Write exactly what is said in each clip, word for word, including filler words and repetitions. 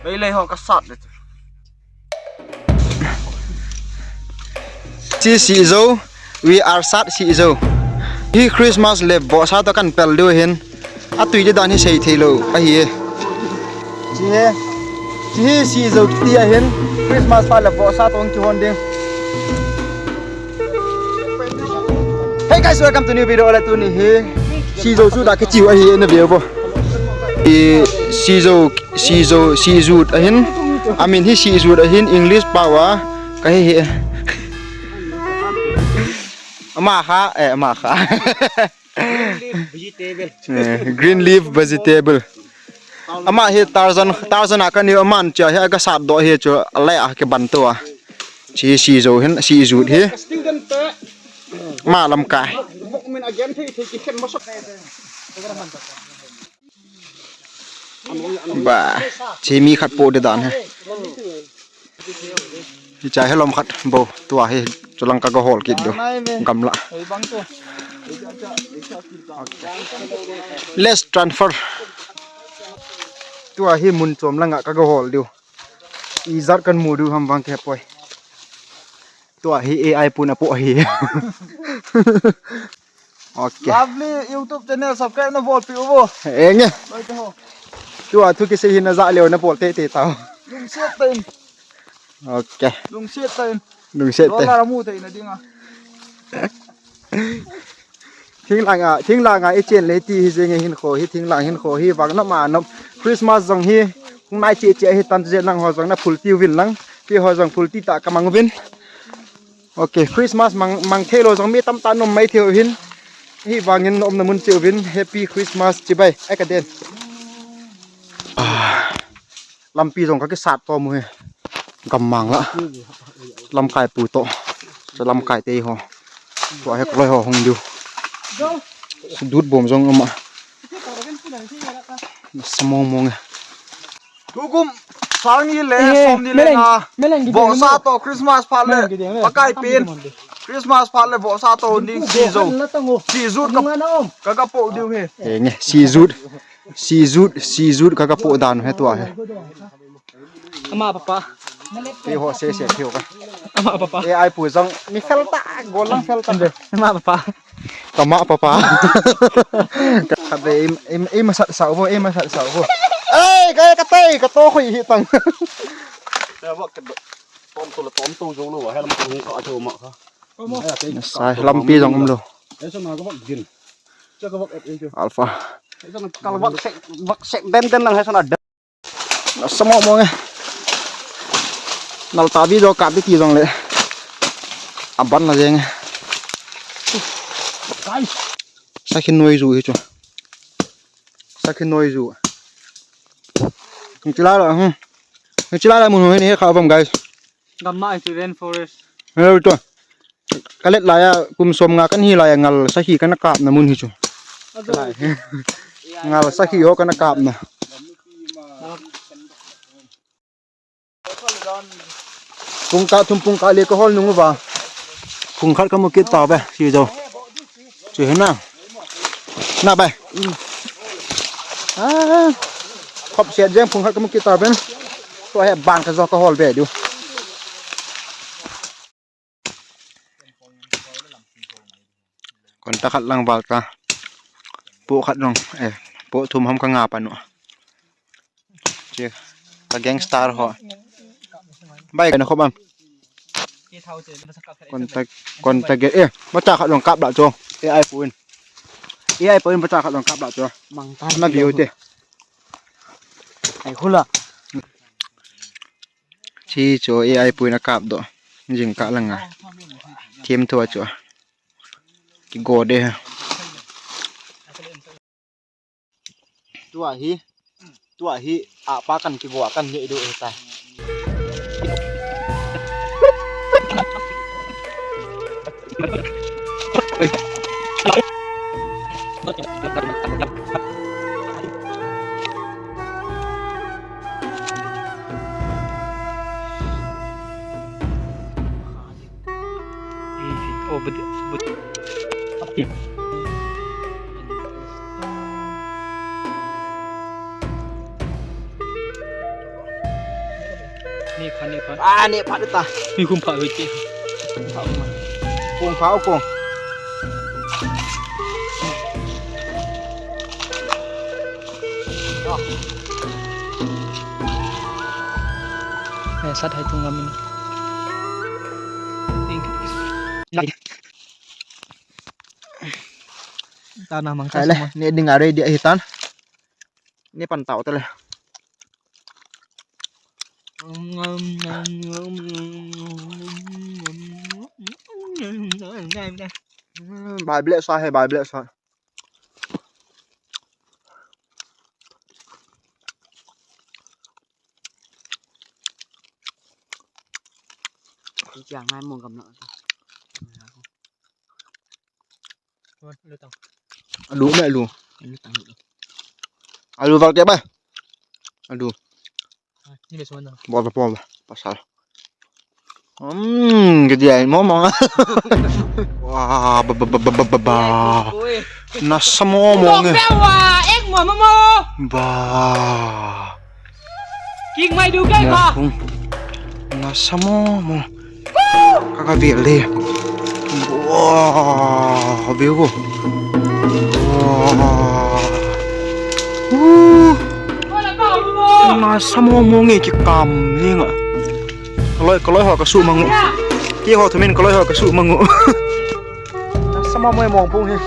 Lei lei ho ka sat le. Si si zo, we are sat si zo. Hi Christmas le vohsa to kan pel diu hin. Atui di dan hi sei thei lou ahi e. Chi he. Chi hi si zo ti ahin. Christmas phat le vohsa to hung kihon ding. Hey guys, welcome to new video. Ole tuni hi si zo chu da kichiu ahi e, na view bo. I si zo, si zo, si zut ahin. Amin hi si zut ahin, English pao a. Ka hi hi. Ama kha, eh, ama kha. Green leaf vegetable. Eh, green leaf vegetable. Ama hi Tarzan, Tarzan a kani aman cha hi ka sat do hi chu alai a ke ban to a. Chi si zo hin, si zut hi. Ma lam kai. Ba, chi mi khat po de dan he. Hicha helom khat bo, tua hi, chulang ka ga hol kit diu. Gamla. Let's transfer. Tua hi mun chom langa ka ga hol diu. Ijat kan mu diu ham vang ke poi. Tua hi A I pun apo hi. Okay. Lovely YouTube channel subscribe na bolpeh uvo. Enge. Loi te ho. Tua thu kisei hi na ja leo na bol tei tei tao. Lungset tah in. Okay. Lungset tah in. Lungset tah in. Dollar amu thei na dinga. Thinglhang a, thinglhang a i chen le ti hi jeng e hinkho hi, thinglhang hinkho hi vang nop ma nop. Christmas jong hi, hung nai cheh cheh hi tan je nang ho jong na phul tiu vin lang. Pi ho jong phul ti ta ka mang vin. Okay, Christmas mang, mang thei lou jong mi tamtah na um mai thei u hin. Hivangin na umna mun cheh uvin Happy Christmas chibai. Ai ka den. Ah, lampi jong ka kisat to mu he. Gammang la. Lamkai pu to. Cha lamkai te ho. Tua he ka loi ho hung diu. Dut bom jong um a. Sa mong mong e. Tukum sang ni le, eh, som ni le meleng, nga. Meleng ki ding mo. Vohsa to Christmas phat le. Meleng ki ding le. Pakai pin. Christmas phat le vohsa to ding si zo. Si zut ka, ka, ka po diu he. Eh, nge, si zut. Si zut, si zut ka, ka po dan he tua he. Ama papa. Ti ho se se thiu ka. Ama papa. A I pu jong mi fel ta, gol lang fel ta. Ama papa. Kama papa. Ka be im, im, im sat sau bo, im sat sau bo. Ei, ka, ka tei, ka to khoi hi tang. Te wa ke ton to le ton to jo lo, he lam to ni ka jo ma ka. Sai lampi jong um lo. Ei so na ka wa din. Cha ka wa e jo. Alpha. Ei so na ka wa se, wa se den den lang he so na. Sa mong mong e. Nal ta video kap di ti jong le. Aban la jeng e. Guys. Sakhi noi ju hi chu. Sakhi noi ju. Hung chila la, hmm. Hung chila la mun ho ni he kha bam, guys. Gamma hi chu rainforest. He to. Ka let laiya, kum som nga kan hi laiya, ngal sakhi kana kapna mun hi chu. Ngal sakhi ho kana kapna. Pung kah thum pung kah li ka hol nung uva. Pung khat ka mu kit tau ve, si jo. Chu hi na. Na bai. Ah. Khop siat jeng pung khat ka mu kit tau ve. Tua hi bang ka jo ka hol ve diu. Kon ta khat lang val ta. Po khat jong, eh, po thum ham ka nga pa nu. Che, ka gangster ho. Bai ka na khop am. Kon ta, kon ta ge, eh, ma cha khat jong kap la cho. A I pu in. A I pu in ma cha khat jong kap la cho. Mang ta. Na view te. Ai khula. Chi cho A I pu in a kap do. Jing ka langa. Thim thua cho. Kigo de. Tua hi, tua hi, apa kan kigo kan le do ta. Oh, but, but. Ni pha, ni pha. Ah, ni pha ta. Ni kum pha hoi ti. Kong pha, kong. Eh, sat hai tu ngam ni. Tana mang. Ai le, ni ding a ready ahi tan. Ni pan tau ta le. Bai ble sa he, bai ble sa. Kiang ngai mo gam na. Alu me alu. Alu tang. Alu vak te ba. Alu. Ni me suan na. Bol bol pasal. Hmm, ke dia mo mo. Wah, ba ba ba ba ba ba. Oi. Nasa mo mo nge. Wa, ek mo mo mo. Ba. King mai du kai ba. Nasa mo mo. Kaka vel le. Wow, view ko. Wow. Uh. Nasa mo mo nge kikam le nga. Kaloi, kaloi ho kasu mangu. Keiho thumin kaloi ho kasu mangu. Nasa mo mo mong pung hi.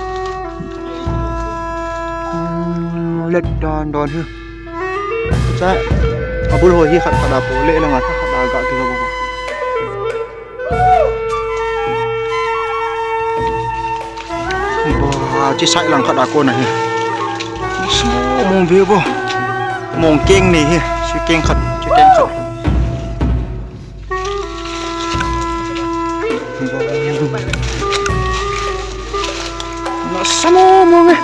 Hmm, let don don hi. Cha, abul ho hi khat khat a po le le nga ta khat a ga ki ho bo. Bo, chi sai lang khat a ko na hi. Mo, mong ve bo. Mong keng ni hi. Chi keng khat, chi keng khat. Nasa mo mo nge.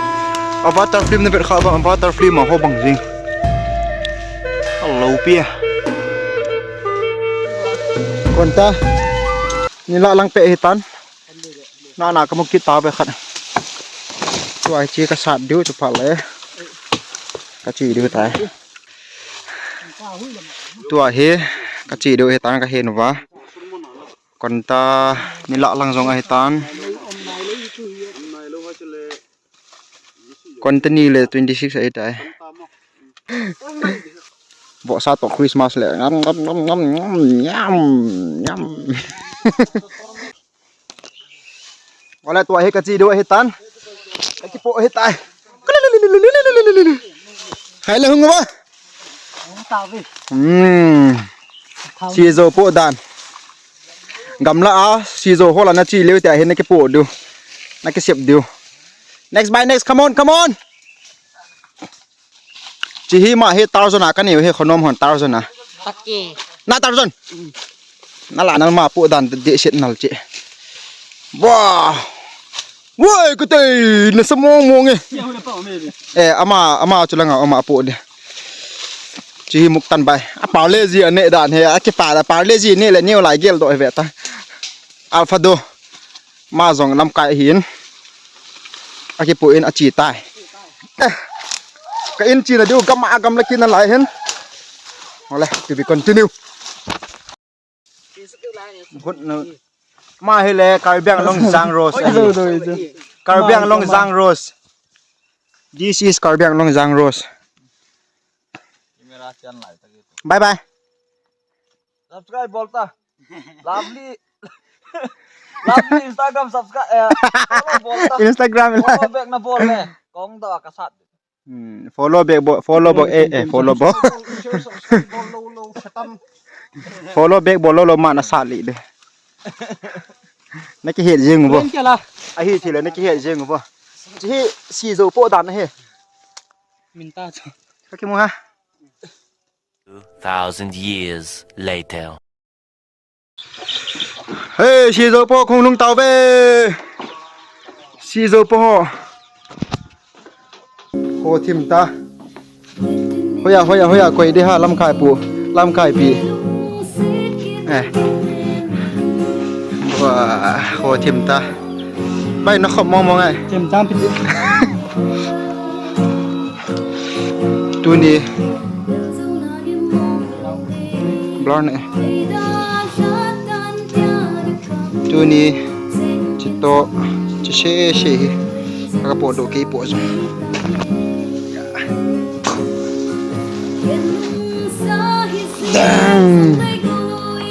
Avatar film na vet kha ba, avatar film a ho bang jing. Alo pia. Konta. Ni la lang pe hitan. Na na ka mu kit ta be khat. Tua hi chi ka sat diu chu pha le. Ka chi diu tai. Tua hi ka chi diu hitan ka hin va. Konta ni la lang jong ahitan. Konta ni le twenty six ahitai. Bo sa to Christmas le. Ngam, ngam, ngam, ngam, ngam, ngam, ngam. Wala tua hi ka chi diu ahitan. Ka kipo ahitai. Hai le hung ba. Hmm. Sizo po dan. Gamla a, sizo ho la na chi leu te ahin na kipo diu. Na kisep diu. Next by next, come on, come on. Chi hi ma hi Tarzan a ka neu hi khonom hon Tarzan a. Taki. Na Tarzan. Na la na ma po dan de sit nal chi. Wah. Woi, kutei, nasa mo mo nge. Eh, ama, ama chu langa, ama po de. Chi hi muktan bai. A parle ji a ne dan he, a kipa da parle ji ne le neu lai gel do he ve ta. Alpha do. Ma jong lamkai hin. A kipu in a chi tai. Eh. Ka in chi na diu gam a gam la kin na lai hin. Ole, to be continue. Good no. Ma hi le Karbi Anglong Jang Rose. Karbi Anglong Jang Rose. This is Karbi Anglong Jang Rose. Bye bye. Subscribe bolta. Lovely. Lovely Instagram subscribe. Eh, follow bolta. Instagram. Follow back na bol le. Kong da ka sat. Hmm, follow back bo, follow bo, eh, eh, follow bo. Follow back bo, lo, lo, ma na sat le de. Na kihet jing bo. Ahi thile, na kihet jing bo. Chi hi sizo po dan hi. Min ta chu. Ka kimu ha. Two thousand years later. Hey, sizo po khong lung tau ve. Sizo po ho. Ho thim ta. Hoya, hoya, hoya, koi de ha, lamkai pu, lamkai pi. Eh. Wa, ho thim ta. Bai na khop mong mong ai. Thim tam pi. Tuni. Blur ne. Tuni chito chisese hi kapodoh kei po jong. Dang.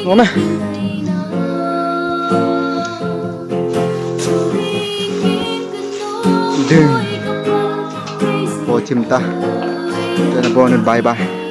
Nom e. Ding. Pochim ta. Tena bon bye bye.